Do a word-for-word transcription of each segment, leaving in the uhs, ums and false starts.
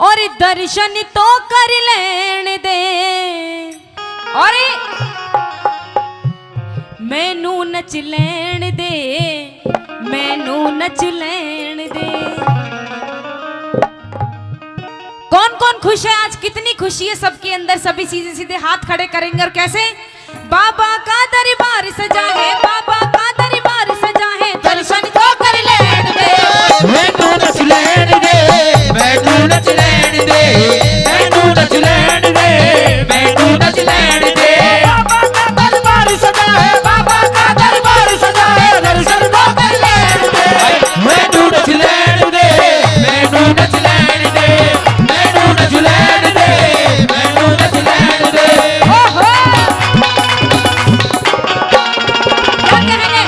और दर्शन तो कर लेण दे, और मैनू नच लेण दे, मैनू नच लेण दे। कौन कौन खुश है आज? कितनी खुशी है सबके अंदर। सभी सीधे सीधे हाथ खड़े करेंगे और कैसे? बाबा का दरबार सजा है, बाबा का दरबार सजा है, दर्शन तो कर लेण दे। मैनू नच लेण दे, मैनू नच लेण दे, मैनू नच लेण दे, मैनू नच लेण दे। बाबा का दरबार सजा है, बाबा का दरबार सजा है, दर्शन तो कर लेण दे। मैनू नच लेण दे, मैनू नच लेण दे, मैनू नच लेण दे, मैनू नच लेण दे। ओहो! क्या कहेंगे?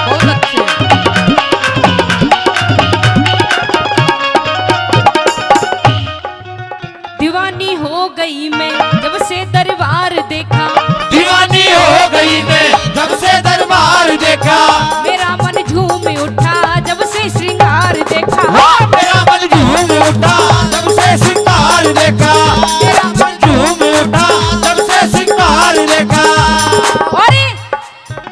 बहुत अच्छे। दीवानी हो गई मैं जब से दरबार देखा। दीवानी हो गई मैं जब से दरबार देखा। मेरा मन झूम उठा जब से श्रृंगार देखा। हाँ, मेरा मन झूम उठा जब से श्रृंगार देखा। मेरा मन झूम उठा जब से श्रृंगार देखा। और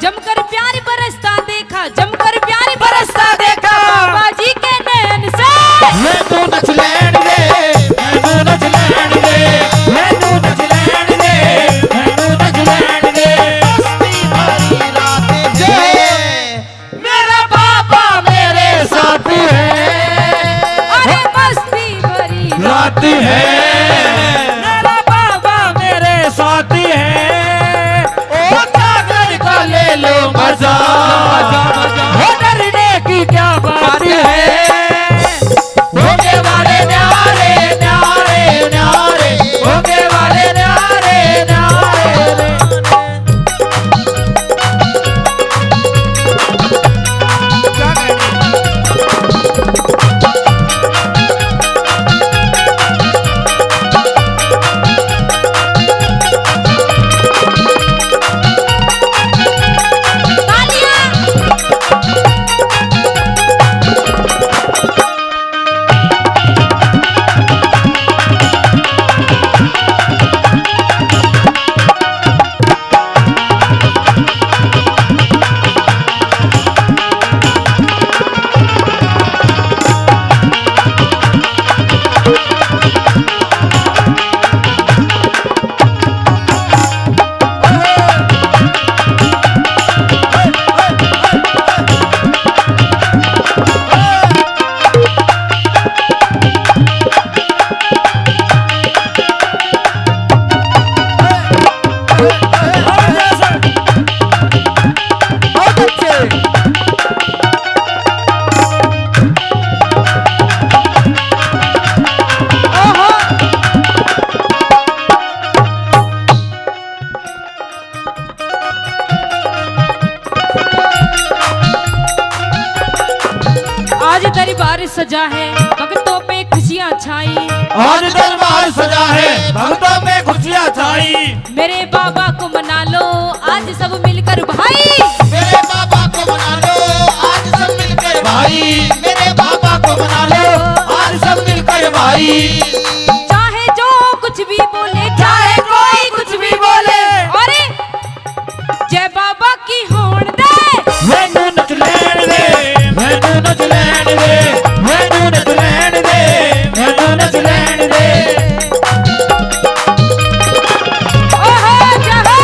जमकर प्यार बरसता देखा, जमकर प्यार बरसता देखा बाबा जी के नैन से। मैनू नच लेण दे, मैनू नच लेण दे, मैनू नच लेण दे, मैनू नच लेण दे। मस्ती भरी रात है, मेरा बाबा मेरे साथ है। अरे मस्ती भरी रात है, मेरा बाबा मेरे साथ है। ओ जागर का ले लो मजा, मजा, मजा। हो डरने की क्या बात है। होने वाले न्यारे, न्यारे, न्यारे, होने वाले न्यारे, न्यारे। बहुत अच्छे। ओहो। आज दरबार सजा है, भक्तों पे खुशियां छाई। आज दरबार सजा है, भक्तों पे खुशियां छाई। मेरे बाबा को मना लो, आज सब मिलकर भाई। मेरे बाबा को मना लो, आज सब मिलकर भाई। मेरे बाबा को मना लो, आज सब मिलकर भाई। चाहे जो कुछ भी बोले, चाहे कोई कुछ भी बोले। अरे जय बाबा की होण दे। मैनू नच लैण दे, मैनू नच लैण दे, मैनू नच लैण दे, मैनू नच लैण दे। ओहो, जय हो।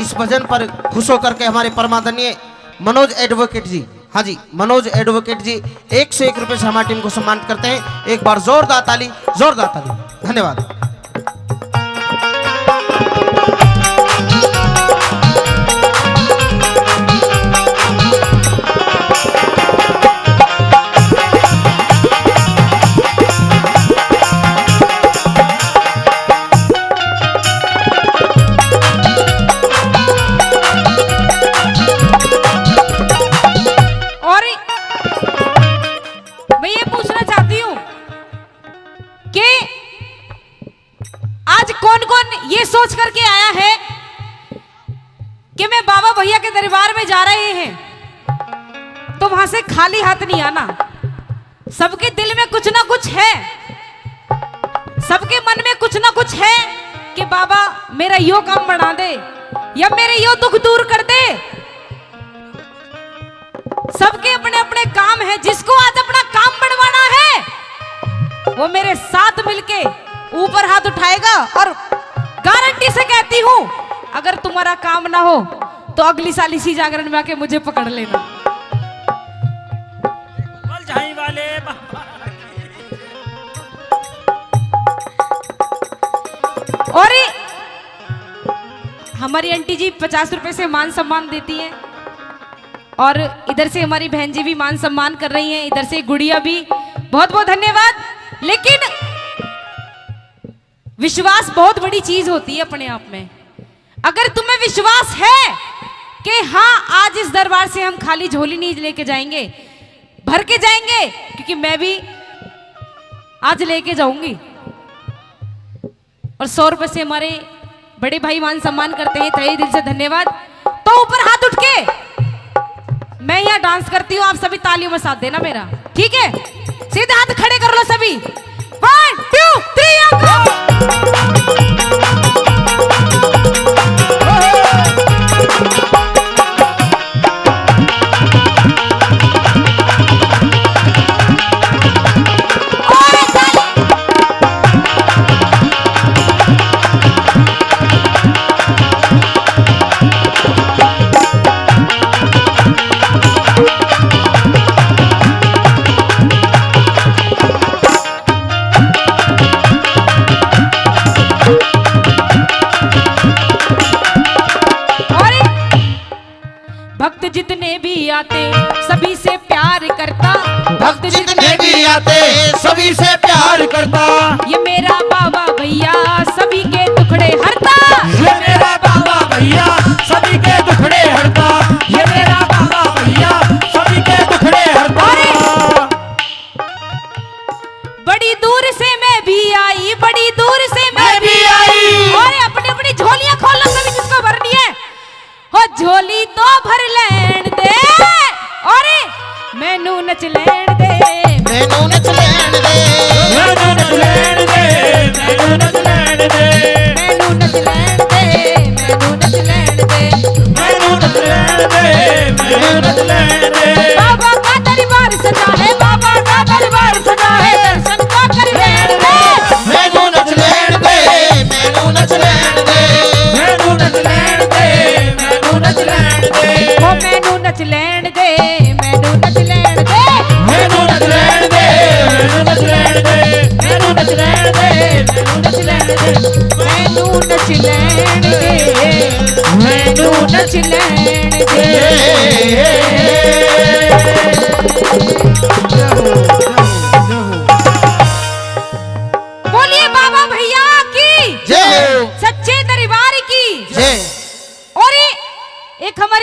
इस भजन पर खुश होकर के हमारे परमादरणीय मनोज एडवोकेट जी, हाँ जी, मनोज एडवोकेट जी एक सौ एक रुपये से हमारी टीम को सम्मानित करते हैं। एक बार जोरदार ताली, जोरदार ताली। धन्यवाद। और मैं ये पूछना चाहती हूँ कि आज कौन कौन ये सोच करके आया है कि मैं बाबा भैया के दरबार में जा रहे हैं तो वहां से खाली हाथ नहीं आना। सबके दिल में कुछ ना कुछ है, सबके मन में कुछ ना कुछ है कि बाबा मेरा यो काम बना दे या मेरे यो दुख दूर कर दे। सबके अपने अपने काम है। जिसको आज अपना काम बनवाना है वो मेरे साथ मिलके ऊपर हाथ उठाएगा। और गारंटी से कहती हूँ, अगर तुम्हारा काम ना हो तो अगली साल इसी जागरण में आके मुझे पकड़ लेना। बोल झाई वाले बाबा। और हमारी आंटी जी पचास रुपए से मान सम्मान देती हैं और इधर से हमारी बहन जी भी मान सम्मान कर रही हैं, इधर से गुड़िया भी। बहुत बहुत धन्यवाद। लेकिन विश्वास बहुत बड़ी चीज होती है अपने आप में। अगर तुम्हें विश्वास है कि हाँ, आज इस दरबार से हम खाली झोली नहीं लेके जाएंगे, भर के जाएंगे, क्योंकि मैं भी आज लेके जाऊंगी। और सौ रुपए से हमारे बड़े भाई मान सम्मान करते हैं, तहे दिल से धन्यवाद। तो ऊपर हाथ उठ के मैं यहाँ डांस करती हूँ, आप सभी तालियों में साथ देना मेरा, ठीक है? सीधे हाथ खड़े कर लो सभी। One, two, three, go! और भक्त जितने भी आते सभी से प्यार करता। भक्त जितने भी आते सभी से प्यार करता। ये मेरा बाबा भैया सभी के दुखड़े हरता। ये मेरा बाबा भैया सभी के दुखड़े हरता। ये मेरा बाबा भैया सभी के दुखड़े हरता। अरे! बड़ी दूर से मैं भी आई, बड़ी दूर से मैं मैं भी भी आई। अरे अपनी अपनी झोलियां खोल लो सभी, जिसको भरनी है। हो झोली तो भर लेण दे। अरे मैनू नच लेण दे। मैनू नच लेण दे। मैनू नच लेण दे। मैनू नच लेण दे। मैनू नच लेण दे। मैनू नच लेण दे। मैनू नच लेण दे। मैनू नच लेण दे।